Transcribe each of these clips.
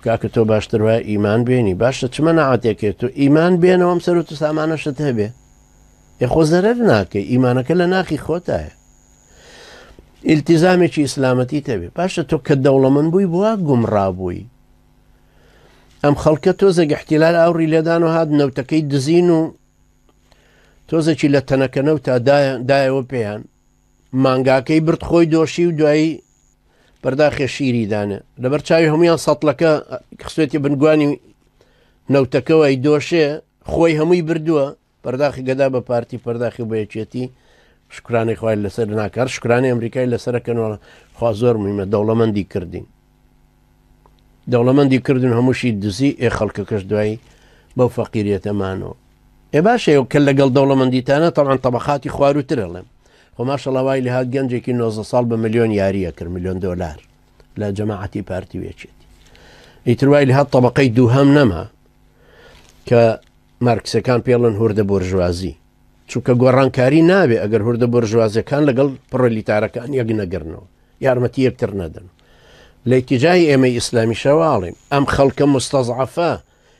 کاکە تۆ باشتر وایە ئیمان بێنی باشە چ مەناعەتێکێ تۆ ئیمان بێنەوە ئەم سەروەت و سامانەشت هەبێ ئێ خۆ زەرەر ناکەی ئیمانەکە لە ناخی خۆتایە ئیلتیزامێکی ئیسلامەتی تەبێ باشە تۆ کە دەوڵەمەند بووی بووە گومڕا بووی ئەم خەڵکە تۆزێک احتیلال ئاوڕی لێدان و هات نەوتەکەی دزین و تۆزێکی لە تەنەکە نەوتا دایەوە پێیان مانگاکەی برد خۆی دۆشی و دوایی پەرداخێ شیری دانێ لەبەر چاوی هەمویان سەتڵەکە خستێتی بنگوانی نەوتەکەەوە ی دۆشێ خۆی هەمووی بردووە پەرداخی گەدا بە پارتی پەرداخی بە یەکێتی شکرانەی خوای لەسەر ناکار شکرانی ئەمریکای لەسەرەکەنەوە خوا زۆر مهمە دەوڵەمەندی کردین دەوڵەمەندی کردن هەمووشی دزی ئێ خەڵکەکەش دوایی بەو فەقیریەتەمانەوە ئێ باشە ئێوە کە لەگەڵ دەوڵەمەندیتانە تەبعەن تەبەقاتی خوارووتر ئەڵێم خۆ ماشەڵا وای لێهات گەنجێکی 90 ساڵ بە ملیۆن یاریە کرد ملیۆن دۆلار لە جەماعەتی پارتی و یەکێتی ئیتر وای لێهات طبقەی دووهەم نەما کە مارکسەکان پێڵن هوردە بۆرژوازی چونکە گۆڕانکاری نابێ ئەگەر هوردە بۆرژوازەکان لەگەڵ پڕۆلیتارەکان یەک نەگرنەوە یارمەتی یەکتر نەدەن لە ئیتیجاهی ئێمەی ئیسلامیشەوە ئاڵێن ئەم خەڵکە مستەزعەفە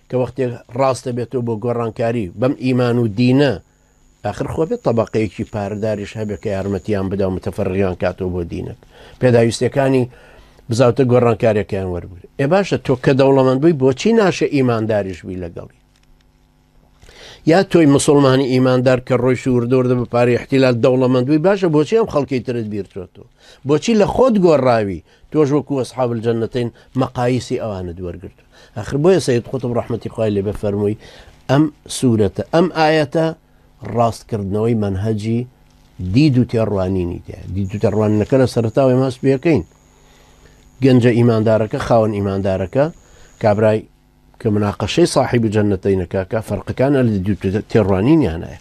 کە وەختێک ڕاست دەبێتەوە بۆ گۆڕانکاری بەم ئیمان و دینە ئاخر خۆ بێت تەبەقەیەکی پارەداریش هەبێت کە یارمەتیان بدا و متەفەرغیان کاتەوە بۆ دینەک پێداویستەکانی بزاوتە گۆڕانکاریەکەیان وەربگرێت ئێ باشە تۆ کە دەوڵەمەند بووی بۆچی ناشە ئیمانداریش بی لەگەڵی یا تۆی مسلمانی ئیماندار کە ڕۆیشت وردە وردە بە پارەی احتیلال دەوڵەمەند بووی باشە بۆچی ئەم خەڵکەی ترت بیرچۆتەوە بۆچی لە خۆت گۆڕاوی تۆش وەکو ئەسحاب الجنتین مەقایسی ئەوانت وەرگرت ئەخر بۆیە سید قوتب ڕەحمەتی خوای لێ بێ فەرمووی ئەم سورەتە ئەم ئایەتە ڕاستکردنەوەی مەنهەجی دید و تێڕوانینی تیا دید و تێڕوانینەکە لە سەرەتاوە ئێمە هەست پێەکەین گەنجە ئیماندارەکە خاوەن ئیماندارەکە کابرای کە مناقەشەی ساحیبی جەنەتەینەکە کە فەرقەکان لە تێڕوانینیانایە.